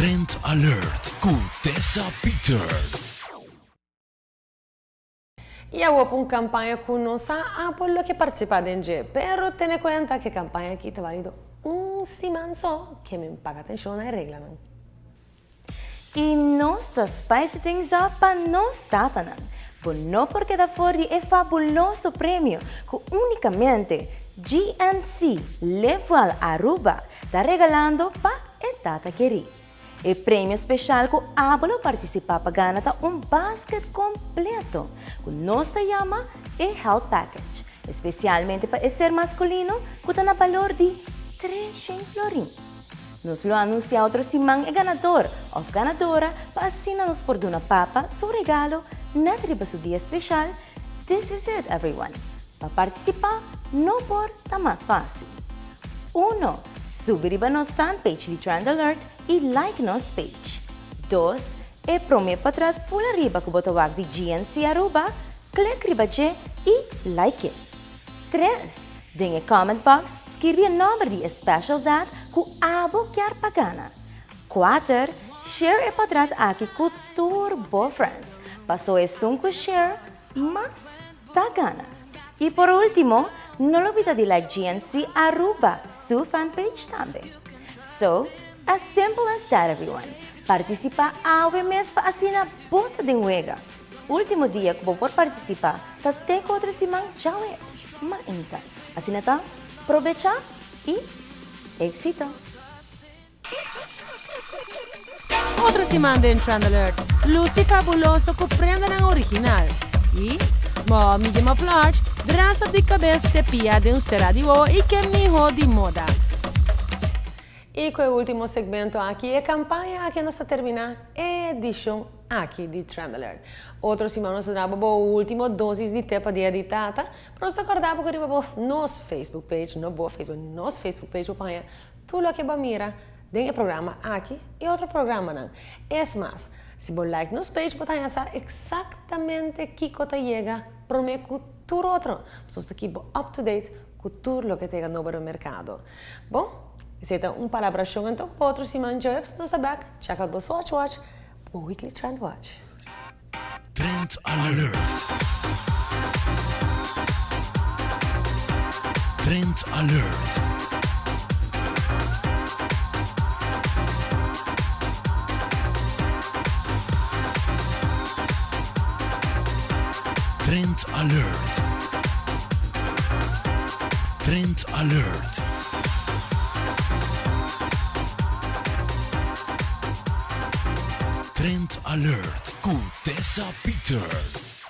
Trend Alert ku Tessa Peters. I awor pa un kampaña ku no sa abo lo ke partisipá den dje, pero tene kuenta ku e kampaña akí ta balido un siman so, ke men paga atenshon na e reglanan. I nos ta spice things up pa nos tatanan. Bo no por keda for di e fabuloso premio ku únikamente GNC Live Well Aruba ta regalando pa e tata kerí. E premio special cu abo lo participa pa gana ta un basket completo cu nos ta yama e Health Package, especialmente pa e ser masculino cu ta na balor di treshen florin. Nos lo anuncia otro siman e ganador of ganadora pa asina nos por duna papa su regalo net riba su dia special, this is it everyone! Pa participa no por ta mas facil. Uno, Subi riba nos fanpage di Trend Alert i like nos page. Dos, E prome potret ful ariba ku bo ta wak di GNC Aruba, klik riba dje i like it. Tres, Den e comment box skirbi e nomber di e special dad ku abo kier pa gana. Kuater, Share e potret aki ku tur bo friends, paso esun ku share mas ta gana. Y por ultimo, no lo bida di like GNC Aruba su fanpage tambe. So, as simple as that everyone. Participa awe mes pa asina bo ta den wega. Ultimo dia cu bo por participa ta te cu otro siman djaweps, mainta. Asina ta, probecha y exito! Otro siman den Trend Alert, Lucy fabuloso ku prendanan original i Small, Medium of Large, dress up di kabes te pia den un sera di wowo i ke miho di moda. I ku e ultimo segmento aki e kampaña aki nos ta terminá e edishon aki di Trend Alert. Otro siman nos ta daba bo ultimo dosis di te pa dia di tata, pero nos ta kòrda bo ku riba bo nos Facebook page, no bo Facebook, nos Facebook page bo por haña Tur loke bo a mira den e programa aki i otro programanan. Es mas, si bo like nos page bo ta haña sa eksaktamente kiko ta yega promé ku tur otro. Nos ta keep bo up to date ku tur loke ta yega nobo den merkado. Bon, esei ta un palabrashon anto ku pa otro siman djoeps nos ta bek. Check out bo Swatch Watch, bo weekly trend watch. Trend Alert. Trend Alert. Trend Alert. Trend Alert. Trend Alert cu Tessa Peters.